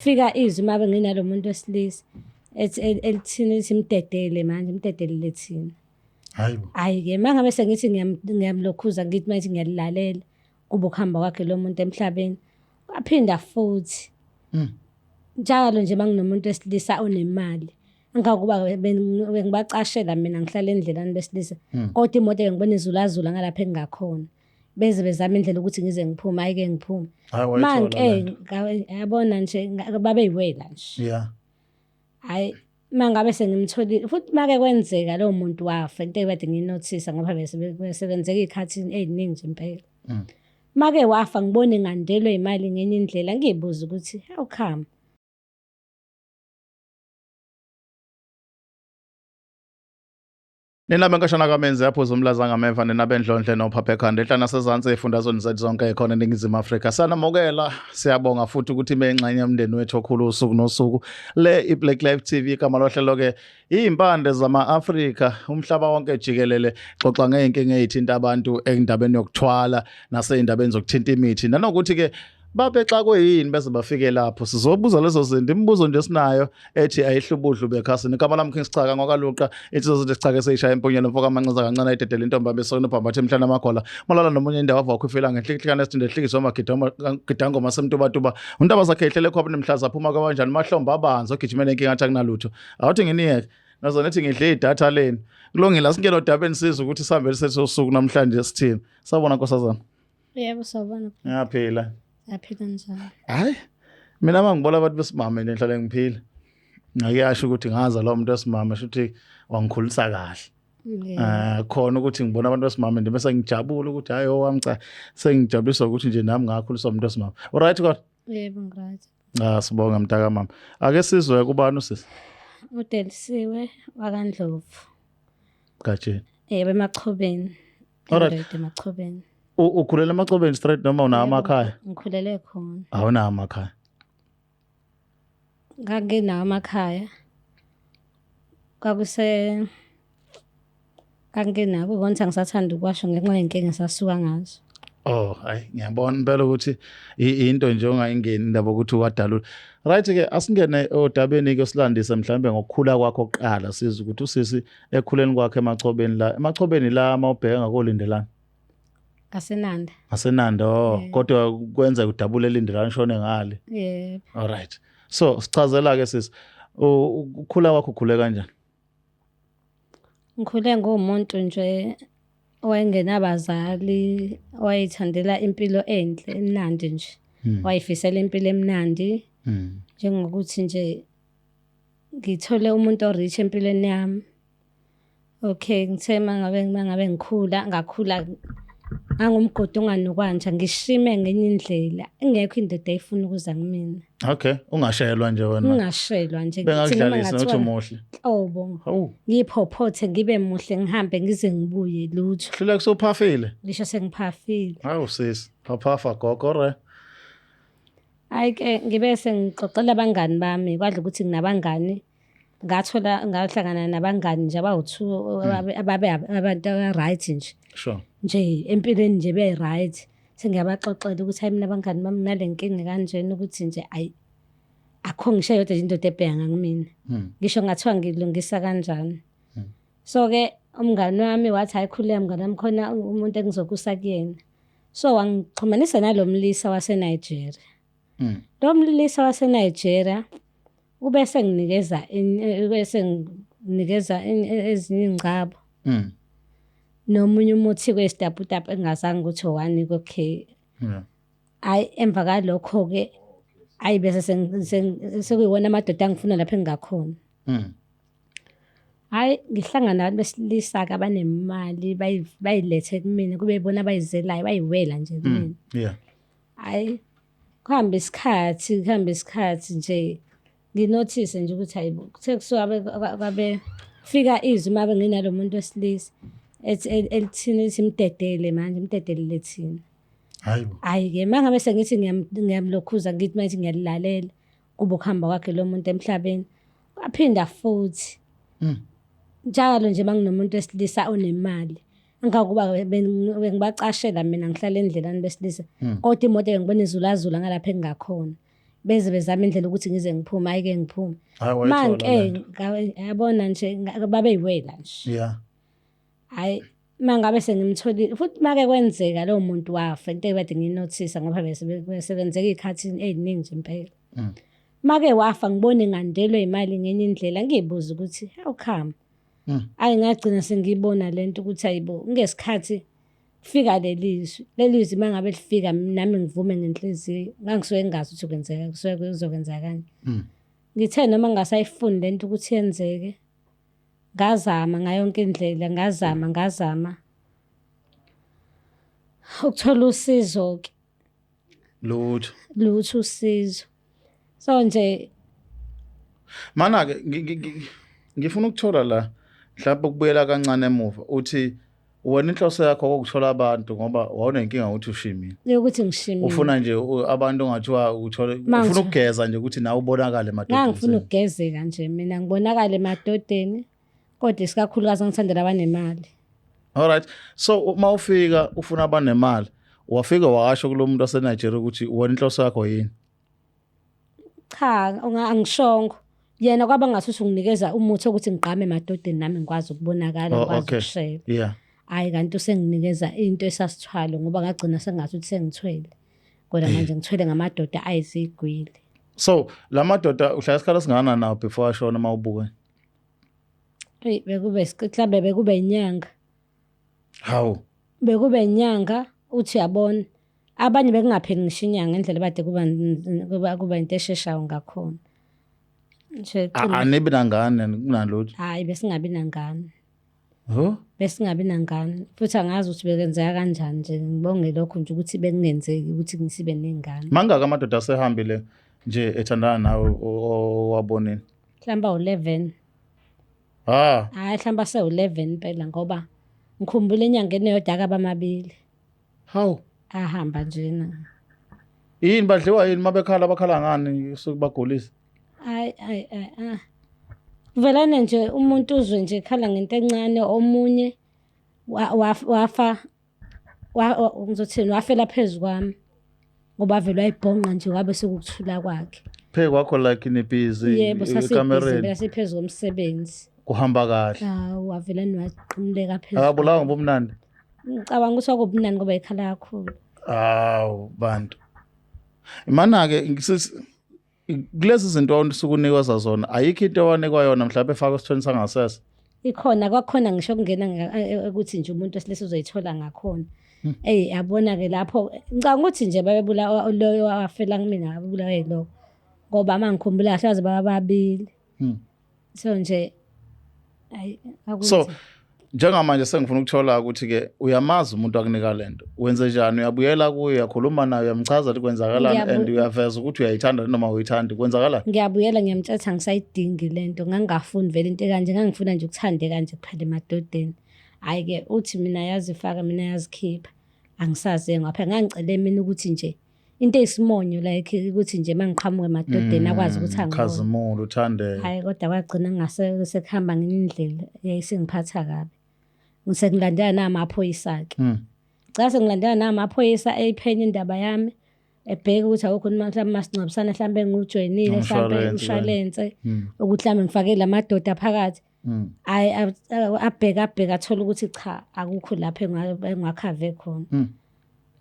Fika izwi uma nginalo muntu wesilisa ethi elithini lithi mdedele manje mdedelele thina. Hayibo. Hhayi-ke uma ngabe sengithi ngiyamlokhuza ngithi manje ngiyalilalela kube ukuhamba kwakhe lo muntu emhlabeni. Kwaphinda futhi. Njalo nje uma nginomuntu wesilisa onemali engakuba bengibacashela mina ngihlala endlelani besilisa kodwa imoto bengibona izulazula ngalapha engingakhona. Beze bezama indlela ukuthi ngize ngiphume, hhayi-ke ngiphume. Hayi wayithola Manke lento. yabona nje babeyiwela nje. Yeah. Hhayi uma ngabe sengimtholile futhi make kwenzeka lowo muntu wafa into ekade ngiyinothisa ngoba bese bese kwenzeka iy'khathi ey'ningi nje impela. Make wafa ngibone ngandelwe imali ngenye indlela ngiyibuze ukuthi how come? Nina benkashana kamenzi yaphuza umlaza ngameva nina bendlondle nophapha ekhanda enhla nasezansi ey'fundazweni zethu zonke ekhona eNingizimu Afrika. Sanamukela, siyabonga futhi ukuthi ibe ingxenye yomndeni wethu okhulu usuku nosuku. Le i-Black Life TV igama lohlelo-ke iy'mpande zama-Afrika umhlaba wonke jikelele xoxa ngey'nkinga ey'thinta abantu endabeni yokuthwala nasey'ndabeni zokuthinta imithi nanokuthi-ke babexakwe yini beze bafike lapho. Sizobuza lezo zinto, imibuzo nje esinayo ethi ayihlubudlu bekhasini. Igama lami King Sichaka ngwakaLuqa, insizwa zethu Sichaka eseyishaya impunyelo mfoka amanxiza kancane ayidedela intombi abesona ubhambathe emhlane amakhola malala nomunye indawo ava wakhwifela ngenhlikihlikane esithinde ehlikiswa amagidangoma semtubatuba untaba zakhe ehlele ekhwabini mhla zaphuma kwabanjani mahlombe abanzi ogijimele inkinga athi akunalutho awuthi nginiyeke nazo nithi ngidle idatha leni. Kulungile, asingene odabeni sizwe ukuthi sihambele sethu usuku namhlanje sithini. Sawubona nkosazana. Yebo, sawubona. Ngiyaphila. Ngiyaphila njalo. Hayi, mina uma ngibona abantu besimame nje ngihlale ngiphila. Ngakuyasho ukuthi ngaza lo muntu wesimame shuthi wangikhulisa kahle. Yeah. Khona ukuthi ngibona abantu besimame nje bese ngijabula ukuthi hayi owami cha sengijabuliswa ukuthi nje nami ngakhuliswa umuntu wesimame. Alright kodwa? Yebo, ngiright. Ah, sibonga mntaka mama. Ake sizwe kubani usisi? UDelisiwe wakaNdlovu. Gatsheni. Yebo, eMachobeni. Alright. Endoda eMachobeni. Ukhulele eMachobeni straight noma unawo Yebo, amakhaya? Ngikhulele khona. Awunawo amakhaya. Nganginawo amakhaya. Kwakuse nganginako konke angisathanda ukwasho ngenxa yenkinga esasuka ngazo. Oh, hayi ngiyabona impela ukuthi into nje ongayingeni indaba ukuthi wadalula. Right ke asingene odabeni ke silandise mhlambe ngokukhula kwakho kuqala sizwe ukuthi usisi ekhuleni kwakhe eMachobeni la. EMachobeni la mawubheka ngakolindelana. Ngasenanda. Ngasenanda oh, kodwa kwenza udabule elindelana shone ngale. Yebo. All right. So sichazela ke sisi ukukhula kwakho ukhule kanjani? Ngikhule nguwumuntu nje owayengenabazali, owayeyithandela impilo enhle emnandi nje. Wayefisela impilo emnandi njengokuthi nje ngithole umuntu o-rich empilweni yami. Okay, ngithe mangabe mangabe ngikhula ngakhula ngangumgodi onganukwa nje ngishime ngenye indlela ingekho indoda eyifuna ukuza kumina. Okay, ungashelwa nje wena. Ngingashelwa nje ngithi noma Bengakudlalisa nokuthi ngathiwa umuhle. nhlobo Hawu, ngiphophothe ngibe muhle ngihambe ngize ngibuye lutho hluleka usuphafile. ngisho sengiphafile. Hawu sisi, phaphafa gogo re. Hhayi ke ngibe sengixoxela abangani bami kwadla ukuthi nginabangani ngathola ngahlangana nabangani nje abawu-two ababe abantu aba-right nje. Sure. Nje empilweni nje be-right. Sengiyabaxoxela ukuthi hayi mina abangani bami nginale nkinga kanjena ukuthi nje ayi akukho ngisho eyodwa nje indoda ebheka ngakumina. Ngisho ngathiwa ngilungisa kanjani. So-ke umngani wami wathi hhayi khululeka mngani wami khona umuntu engizokusa kuyena. So wangixhumanisa nalo mlisa waseNigeria. Lo mlisa waseNigeria ube senginikeza ube senginikeza ezinye iy'ngcabo. Nomunye umuthi kwesitaputapu engingazange ukuthi owani okay. Hhayi emva kalokho-ke hhayi bese sekuyiwona amadoda angifuna lapho engingakhona. Hhayi ngihlangana nabantu besilisa-ke abanemali bayilethe kumina kube ibona abayizelayo bayiwela nje kumina. Yeah. Hhayi kuhambe isikhathi kuhambe isikhathi nje nginothise nje ukuthi hayibo kuthe kusuka kwabe fika izwi uma nginalo muntu wesilisa ethi elithini lithi mdedele manje mdedelele thina. Hayibo. Hhayi-ke uma ngabe sengithi ngiyamlokhuza ngithi manje ngiyalilalela kube ukuhamba kwakhe lo muntu emhlabeni kwaphinda futhi. Njalo nje uma nginomuntu wesilisa onemali engakuba bengibacashela mina ngihlala endlelani besilisa kodwa imoto bengibona izulazula ngalapha engingakhona. Beze bezama indlela ukuthi ngize ngiphume, hhayi-ke ngiphume. Hayi, wayithola Manke lento. Yabona nje babeyiwela nje. Hhayi, uma ngabe sengimtholile futhi make kwenzeka lowo muntu wafa, into ekade ngiyinothisa ngoba bese bese kwenzeka iy'khathi ey'ningi nje impela. Make wafa ngibone ngandelwe imali ngenye indlela, ngiyibuze ukuthi how come? Ayi, ngagcina sengiyibona lento ukuthi ayibo, ngesikhathi kufika leli zwi, leli zwi uma ngabe lifika nami ngivume ngenhliziyo, ngangisuke ngingazi ukuthi kwenzeka, kusuke kuzokwenzeka kanje. Ngithe noma ngingasayifuni lento ukuthi yenzeke, ngazama ngayo yonke indlela, ngazama, ngazama ukuthola usizo-ke. Lutho. Lutho usizo. So nje Mana-ke ngifuna ukuthola la mhlawumbe ukubuyela kancane emuva, uthi wena inhloso yakho ukuthola abantu ngoba wawunenkinga ukuthi ushimile. Yokuthi ngishimile. Ufuna nje abantu ongathiwa uthole, ufuna ukugeza nje ukuthi nawe ubonakale emadodeni. Ngangifuna ukugezeka nje mina, ngibonakale emadodeni, kodwa isikakhulukazi ngithandela abanemali. All right. So uma ufika ufuna abanemali, wafika washo kulo muntu waseNigeria ukuthi wena inhloso yakho yini? Cha, angishongo. Yena kwaba ngathi unginikeza umuthi ukuthi ngigqame emadodeni nami ngikwazi ukubonakala, ngikwazi ukushela. Hayi, kanti usenginikeza into esasithwalo ngoba ngagcina sengathi ukuthi sengithwele. Kodwa manje ngithwele ngamadoda ayizigwili. So la madoda uhlala isikhathi esingakanani nawo before ashona uma ubuke? Eyi, bekube mhlambe bekube inyanga. Hawu. Bekube inyanga, uthi uyabona. Abanye bekungapheli ngisho inyanga ngendlela bade kuba into esheshayo ngakhona. Nje Anibi nangane kunalutho. Hayi, besingabi nangane. Huh? Besingabi nangane. Futhi angazi ukuthi bekenzeka kanjani nje, ngibonge lokho nje ukuthi bekungenzeki ukuthi ngisibe nengane. Mangaka amadoda asehambile nje ethandana nawe owabonile? Mhlawumbe awu-11. Hayi, mhlawumbe ase-11 impela ngoba ngikhumbula enyangeni eyodwa akaba amabili. Hawu. Ahamba njena. Yini badliwa yini mabekhala, bakhala ngani usuke bagulisa? Hayi, hayi, hayi, ah. Kuvelane nje umuntu uzwe nje ekhala ngento encane, omunye wafa, ngizothini, wafela phezu kwami. Ngoba vele wayibhonqa nje wabe sekukuthula kwakhe. Phezu kwakho like ni-busy Yebo, sasibhizi ekamereni. Sasiphezu komsebenzi. Kuhamba kahle. Hawu, wavele waqhumuleka phezulu. Akabulawa ngobumnandi. Ngicabanga ukuthi kwakubumnandi ngoba ekhala kakhulu. Hawu bantu. Mana-ke kulezi zinto osukunikwa zona, ayikho into owanikwa yona mhlawumbe efaka esithweni sangasese? Ikhona, kwakhona ngisho ukungena ukuthi nje umuntu wesilisa uzoyithola ngakhona. Eyi, yabona-ke lapho ngicabanga ukuthi nje babebulawa loyo wafela kumina, ababulawa yilokho. Ngoba uma ngikhumbula kahle baze baba babili. So nje ayi So njengamanje sengifuna ukuthola ukuthi-ke uyamazi umuntu akunika lento, wenze njani? Uyabuyela kuye, uyakhuluma naye, uyamchaza ukuthi kwenzakalani, and uyaveza ukuthi uyayithanda noma uyithandi, kwenzakalani? Ngiyabuyela ngiyamtshela angisayidingi lento, ngangingafuni vele into ekanje, ngangifuna nje ukuthandeka nje kuphela emadodeni. Hhayi-ke uthi mina yazifaka, mina yazikhipha, angisazi ngapha. Ngangicele mina ukuthi nje into eyisimonyo like ukuthi nje mangiqhamuka emadodeni akwazi ukuthi angibone. Khazimulo, uthandeke. Hhayi, kodwa kwagcina ngase sekuhamba ngenye indlela yayisingiphatha kabi. Sengilandela namaphoyisa-ke. Cha, sengilandela namaphoyisa eyiphenya indaba yami, ebheka ukuthi awukho mhlawumbe masingcwabisana mhlawumbe ngiwujoyinile mhlawumbe Umshwalense, umshwalense ukuthi mhlawumbe ngifake la madoda phakathi. Hhayi, abheka abheka athola ukuthi cha, akukho lapho engiwakhave khona.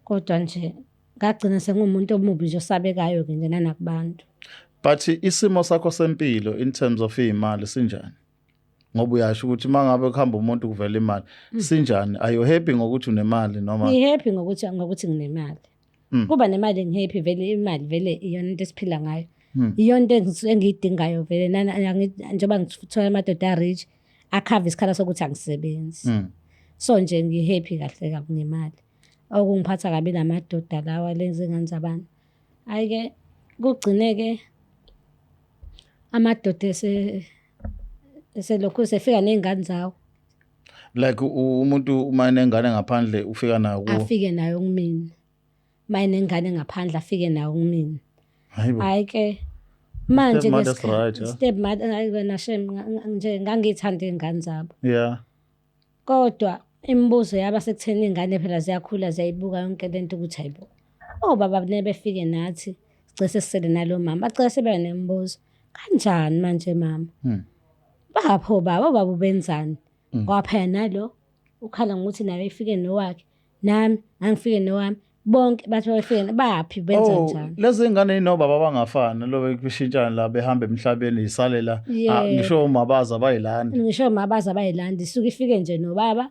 Kodwa nje ngagcina sengumuntu omubi nje osabekayo-ke nje nanakubantu. But isimo sakho sempilo in terms of iy'mali sinjani? Ngoba uyasho ukuthi uma ngabe kuhamba umuntu kuvela imali. Sinjani? Are you happy ngokuthi unemali noma? Ngi-happy ngokuthi nginemali. Kuba nemali ngi-happy vele, imali vele iyona into esiphila ngayo. Iyona into engiyidingayo vele, njengoba ngithola amadoda a-rich akhava isikhala sokuthi angisebenzi. So nje ngi-happy kahle kabi ngemali. Okungiphatha kabi lamadoda lawa lezi ngane zabantu. Hhayi-ke kugcine-ke amadoda eselokhu sefika ney'ngane zawo. Like umuntu uma enengane ngaphandle ufika nayo kuwe? Afike nayo kumina. Uma enengane ngaphandle afike nayo kumina. Hayibo. Hhayi-ke manje Stepmother's right, yeah. Stepmother, hayi wena shem, nje ngangiyithanda iy'ngane zabo. Kodwa imibuzo yaba sekutheni iy'ngane phela ziyakhula ziyayibuka yonke lento ukuthi hayibo. Obaba befike nathi. Sigcine sesisele nalo mama, bagcina sebeba nemibuzo, kanjani manje mama? Baphi obaba, obaba ubenzani? Ngoba phela nalo ukhala ngokuthi naye efike nowakhe, nami ngangifike nowami, bonke bathi babefike baphi benza Oh, njani? lezi ngane inobaba abangafani lobe kushintshana la behamba emhlabeni isale la. Ah, Yebo. ngisho umabaza abayilandi. Ngisho mabaza abayilandi, isuke ifike nje nobaba,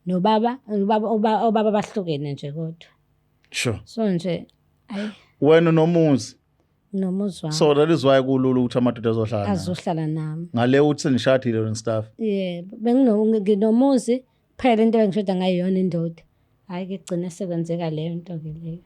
nobaba, ubaba obaba bahlukene nje kodwa. Sure. So nje ayi Wena unomuzi. nomuzi wami So that is why kulula ukuthi amadoda azohlala. nawe. azohlala nami. Ngale uthi senishadile and stuff. Yebo, benginomuzi kuphela into engishoda ngayo iyona indoda. Hhayi ke gcina sekwenzeka leyo nto ke leyo.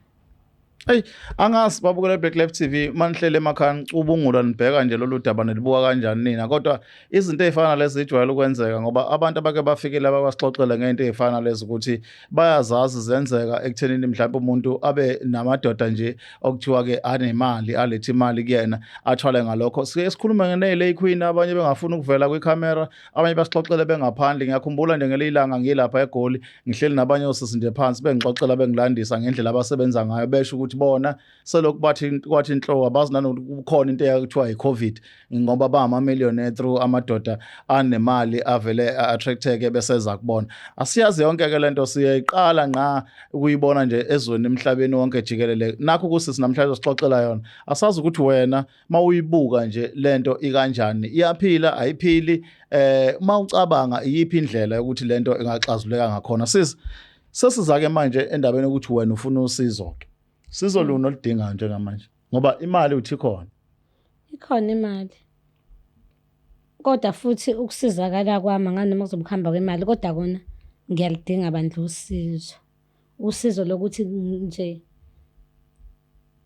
Hey, angazi babukela Black Life TV manihlele emakhaya nicubungula nibheka nje lolu daba nilibuka kanjani nina, kodwa izinto ezifana nalezi zijwayele ukwenzeka ngoba abantu abake bafikile abasixoxele ngento ezifana nalezi ukuthi bayazazi zenzeka ekuthenini mhlawumbe umuntu abe namadoda nje okuthiwa ke anemali alethe imali kuyena athwale ngalokho. Sike sikhulume ngenele queen, abanye bengafuni ukuvela kwikhamera, abanye basixoxele bengaphandle. Ngiyakhumbula nje ngelinye ilanga ngilapha eGoli ngihleli nabanye osisi nje phansi bengixoxela bengilandisa ngendlela abasebenza ngayo, besho ukuthi bona selokhu bathi kwathi inhlo abazi nanokuthi kukhona into eyakuthiwa i-COVID ngoba bangama-millionaire through amadoda anemali avele attracteke beseza kubona. Asiyazi yonke ke lento, siyayiqala nqa ukuyibona nje ezweni emhlabeni wonke jikelele. Nakho kusisi namhlanje sixoxela yona, asazi ukuthi wena mawuyibuka nje lento ikanjani, iyaphila ayiphili, mawucabanga iyiphi indlela yokuthi lento ingaxazuleka ngakhona. Sisi, sesiza ke manje endabeni yokuthi wena ufuna usizo ke, sizo luni oludingayo njengamanje ngoba imali uthi khona? Ikhona imali. Kodwa futhi ukusizakala kwami nganoma kuzobe kuhamba kwemali, kodwa kona ngiyaludinga bandla usizo. Usizo lokuthi nje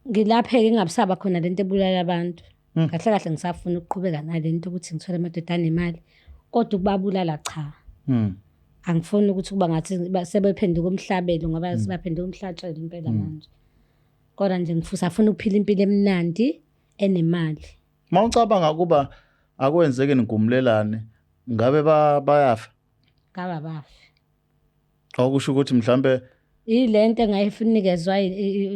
ngilapheke ingabisaba khona lento ebulala abantu. Kahle kahle ngisafuna ukuqhubeka nalento ukuthi ngithole amadoda anemali, kodwa ukubabulala cha. Angifuni ukuthi kuba ngathi sebephenduka umhlabelo ngoba sebaphenduka umhlatshelo impela manje. Kodwa nje ngisafuna ukuphila impilo emnandi enemali. Mawucabanga kuba akwenzeki nigumlelane, ngabe bayafa? Ngabe abafi. Okusho ukuthi mhlambe Ilento engayifunikezwa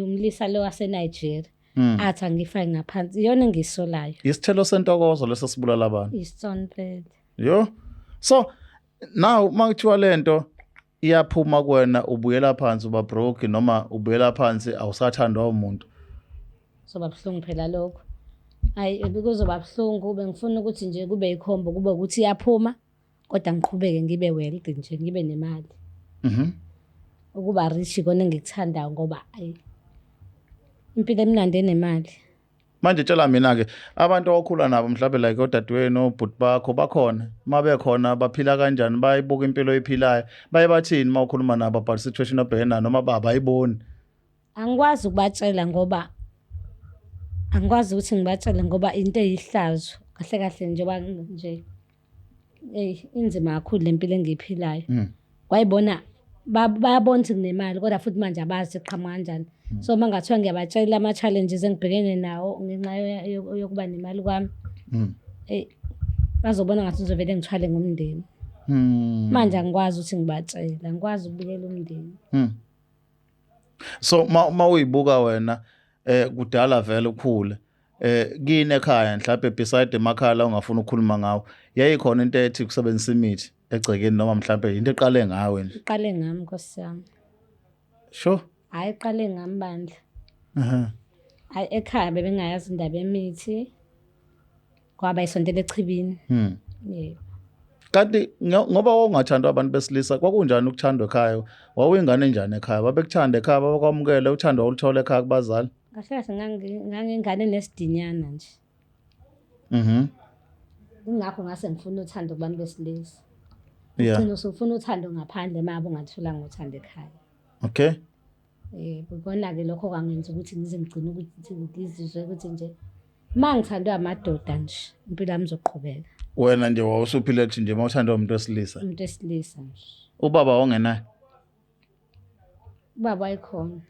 umlisa lo waseNigeria. Athi angifake ngaphansi, iyona engiyisolayo. Isithelo sentokozo leso sibulala abantu. Isona phela. Yo. So now makuthiwa lento iyaphuma kuwena, ubuyela phansi uba broke noma ubuyela phansi awusathandwa umuntu. Soba buhlungu phela lokho. Hayi bekuzoba buhlungu, bengifuna ukuthi nje kube ikhombo, kube ukuthi iyaphuma kodwa ngiqhubeke ngibe wealthy nje, ngibe nemali. Ukuba rich ikona engikuthandayo ngoba ayi impilo emnandi enemali. Manje tshela mina ke, abantu okhula nabo mhlawumbe like odadewenu obhuti bakho bakhona, mabekhona baphila kanjani, bayibuka impilo oyiphilayo, baye bathini uma ukhuluma nabo about situation obhekene nayo noma abayiboni? Angikwazi ukubatshela ngoba angikwazi ukuthi ngibatshele ngoba into eyihlazo kahle kahle njengoba nje eyi inzima kakhulu lempilo engiyiphilayo. Kwayibona bayabona ukuthi nginemali kodwa futhi manje abazi iqhamuka kanjani. So uma ngathiwa ngiyabatshela ama-challenges engibhekene nawo ngenxa yokuba nemali kwami, eyi bazobona ngathi ngizovele ngithwale ngomndeni. Manje angikwazi ukuthi ngibatshele, angikwazi ukubikela umndeni. So ma uyibuka wena kudala vele ukhule kini ekhaya mhlawumbe beside emakhaya la ungafuna ukukhuluma ngawo, yayikhona into ethi kusebenzisa imithi egcekeni noma mhlawumbe into eqale ngawe nje? Iqale ngami Nkosi yami. Sure. Hayi iqale ngami bandla. Hayi ekhaya bebengayazi indaba yemithi kwaba isontela echibini. Yebo. Kanti ngoba wawungathandwa abantu besilisa, kwakunjani ukuthandwa ekhaya? Wawuyingane enjani ekhaya? Babekuthanda ekhaya, babekwamukela, uthando wawuluthola ekhaya kubazali? Kahle kahle ngangingane nesidinyana nje. Ingakho ngase ngifuna uthando kubantu besilisa. Ugcina usufuna uthando ngaphandle uma ungatholanga uthando ekhaya. Okay. Ikona-ke lokho kwangenza ukuthi ngize ngigcine ukuthi ngizizwe ukuthi nje uma ngithandwa amadoda nje impilo yami izoqhubeka. Wena nje wawusuphila ethi nje uma uthandwa umuntu wesilisa? Umuntu wesilisa nje. Ubaba wawungenaye? Ubaba wayekhona.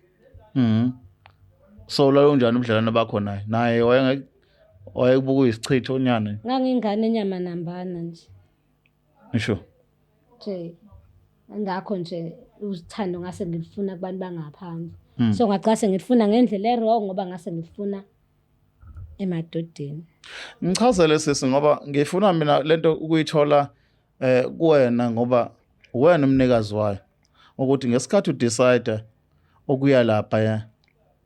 So loyo unjani ubudlelwane bakho naye? Naye wayekubuka uyisichitho onyana? Ngangingane enyama nambana nje. Ngisho. Nje ngakho nje uthando ngase ngilifuna kubantu bangaphandle. So ngagcina sengilifuna ngendlela e-wrong ngoba ngase ngilifuna Emadodeni. Ngichazele sisi, ngoba ngifuna mina lento ukuyithola kuwena, ngoba uwena umnikazi wayo, ukuthi ngesikhathi udecide ukuya lapha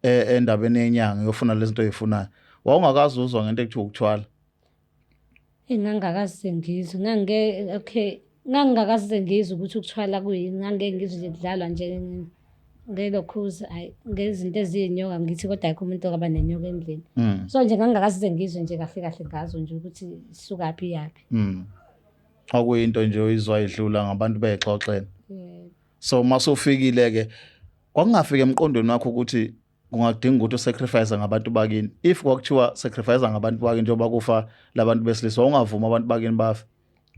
endabeni yenyanga uyofuna lezi zinto oyifunayo, wawungakazi uzwa ngento ekuthiwa ukuthwala? Engangakaze ngizwe, ngange okay, ngangingakaze ngizwe ukuthi ukuthwala kuyini. Ngangeke ngizwe nje kudlalwa nje ngelokhuza, hayi, ngezinto eziyinyoka, ngithi kodwa akekho umuntu okaba nenyoka endlini. So nje ngangingakaze ngizwe nje kahle kahle ngazo nje ukuthi isukaphi, iyaphi. Okuyinto nje oyizwa idlula ngabantu beyixoxela. Yebo. So masufikile ke, kwakungafika emqondweni wakho ukuthi kungadinga ukuthi usacrifice ngabantu bakini? If kwakuthiwa sacrifice ngabantu bakini njengoba kufa labantu besilisa, wawungavuma abantu bakini bafe,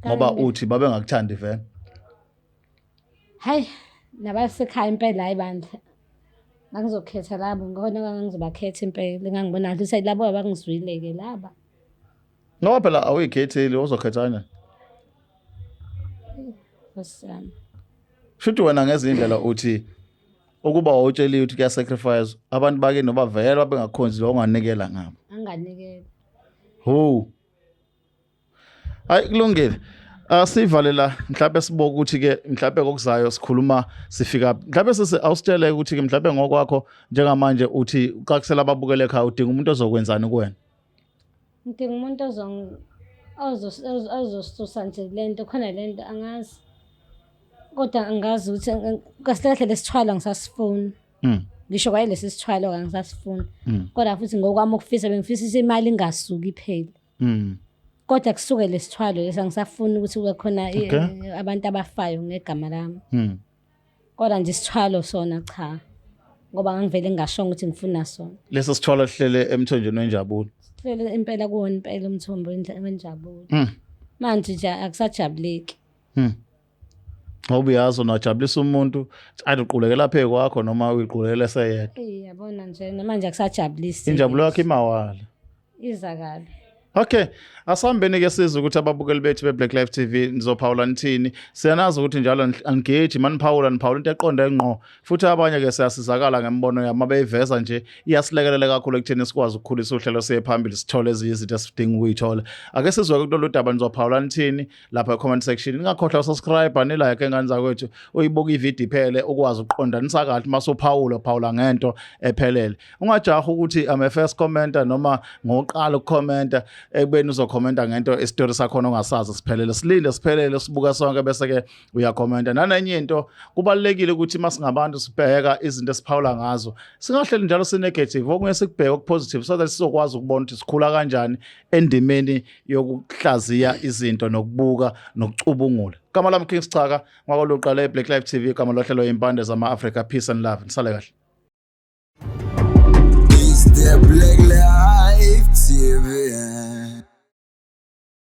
ngoba uthi babengakuthandi vele? Hayi, nabasekhaya impela, hayi bandla, ngangizokhetha labo ngkhona, ngangizobakhetha impela, engangibona ukuthi labo abangizwile-ke laba. Ngoba phela awuyikhetheli, uzokhetha kanjani? Nkosi yami. Shuthi wena ngezinye indlela uthi ukuba wawutsheliwe ukuthi kuya-sacrifice abantu bakini, noba vele babengakhonzi lo, unganikela ngabo? Anganikela. Ho, hayi, kulungile, asivale la. Mhlawumbe sibuka ukuthi ke mhlawumbe kokuzayo sikhuluma sifika mhlawumbe sisi awusitshele ukuthi ke mhlawumbe ngokwakho njengamanje uthi uqakisela ababukele ekhaya, udinga umuntu ozokwenzani kuwena? Ngidinga umuntu ozosusa nje lento khona, lento angazi, kodwa angazi ukuthi kahle kahle lesithwalo ngisasifuni. Ngisho kwaye lesi sithwalo angisasifuni. Kodwa futhi ngokwami ukufisa, bengifisa imali ingasuki iphele. Kodwa kusuke lesithwalo lesi, angisafuni ukuthi kube khona abantu abafayo ngegama lami. Kodwa nje isithwalo sona cha, ngoba ngangivele ngingashongo ukuthi ngifuna sona. Leso sithwalo sihlele emthonjeni wenjabulo. Sihlele impela kuwona impela umthombo wenjabulo. Manje nje akusajabuleki. Ngoba uyazi unajabulisa umuntu athi uqulekela phezu kwakho noma uyiqulekele seyedwa. Eyi, yabona nje namanje akusajabulisi. Injabulo yakho imawala. Iza kabi. Okay, asihambeni ke sizwe ukuthi ababukeli bethu be-Black Life TV nizophawula nithini. Siyanazi ukuthi njalo angeji maniphawula, niphawula into eqonde ngqo. Futhi abanye ke siyasizakala ngemibono yabo mabeyiveza nje, iyasilekelela kakhulu ekutheni sikwazi ukukhulisa uhlelo siye phambili, sithole ezinye izinto esidinga ukuyithola. Ake sizwe kulolu daba nizophawula nithini lapha e-comment section. Ningakhohlwa subscribe, nilike, engane zakwethu. Uyibuka ivideo iphele ukwazi ukuqondanisa kahle mase uphawula, phawula ngento ephelele. Ungajahi ukuthi I'm a first commenter noma ngoqala ukukhomenta, ekubeni uzokhomenta ngento isitori sakhona ongasazi siphelele. Silinde siphelele, sibuka sonke, bese ke uyakhomenta. Nanenye into kubalekile ukuthi masingabantu sibheka izinto esiphawula ngazo, singahleli njalo si-negative, okunye sikubheke okupositive, so that sizokwazi ukubona ukuthi sikhula kanjani endimeni yokuhlaziya izinto nokubuka nokucubungula. Igama lami King Sichaka ngwakoluqala eBlack Life TV, igama lohlelo Impande zama-Africa. Peace and love, nisale kahle.